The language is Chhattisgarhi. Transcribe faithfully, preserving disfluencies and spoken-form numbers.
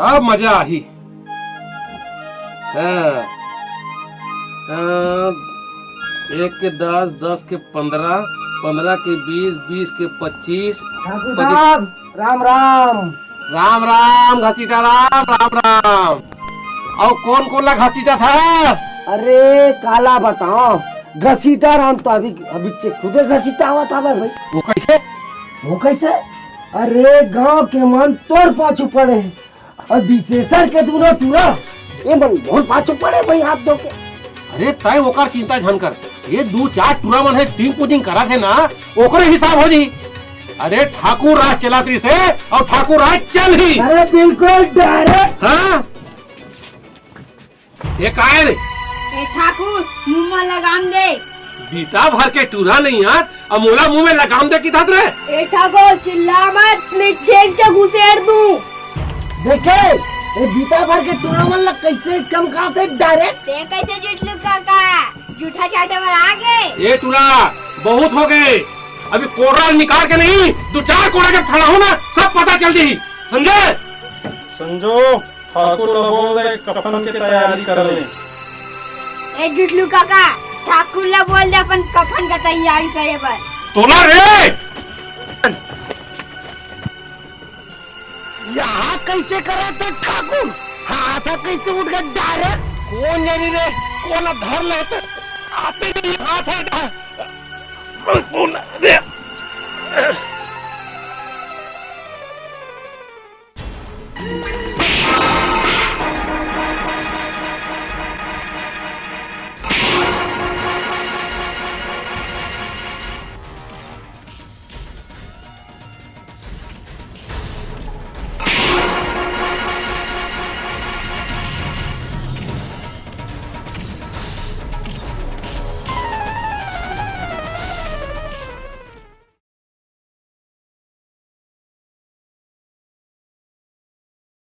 अब मजा आही। हाँ। हाँ, एक के दस, दस के पंद्रह, पंद्रह के बीस, बीस के पच्चीस। ठाकुर पच्चीस। साहब, राम राम। राम राम घसीटा राम, राम राम। अउ कोन कोन ला घसीटा था? अरे काला बताओ, घसीटा राम तो अभी अभी से खुदे घसीटा हुआ था भाई। वो कैसे? वो कैसे? अरे गांव के मन तोर पाछू पड़े हे। अउ विशेषर के दूनो टूरा, ये मन मोर पाछू पड़े भाई हाथ धो के। अरे तय ओकर चिंता झन कर, ये दू चार टूरा मन हे टिंग पुटिंग करत हे ना, ओकरे हिसाब हो जी। अरे ठाकुर राज चलत रहिस हे अउ ठाकुर राज चलही। अरे बिल्कुल डायरेक्ट। हाँ। ये काय रे? ए ठाकुर, मुंह म लगाम दे। बीता भर के टूरा नहीं आत, अब मोला मुंह में लगाम दे किथात रे? ए ठाकुर, चिल्ला मत, नहीं छेंक के घुसेड़ दूं। देखे, ये बीता भर के टूरा मन ला कैसे चमकात हे डायरेक्ट। ते कैसे जुटलू काका, जूठा चाटे बर आ गे? ए टूरा, बहुत हो गए, अभी कोड़ा निकाल के नहीं, दू चार कोड़ा जब ठड़ाहूं ना, सब पता चल जाही, समझे? संजो, ठाकुर ला बोल दे, कफन के तैयारी कर ले। ए जुटलू काका, ठाकुर ला बोल दे अपन कफन का तैयारी करे बर। तोला रे! यहाँ कैसे करा तो ठाकुर? हाथ कैसे उठ गया डायरेक्ट? कोन जानी रे, कोन धर ले तो आते नहीं हाथ है।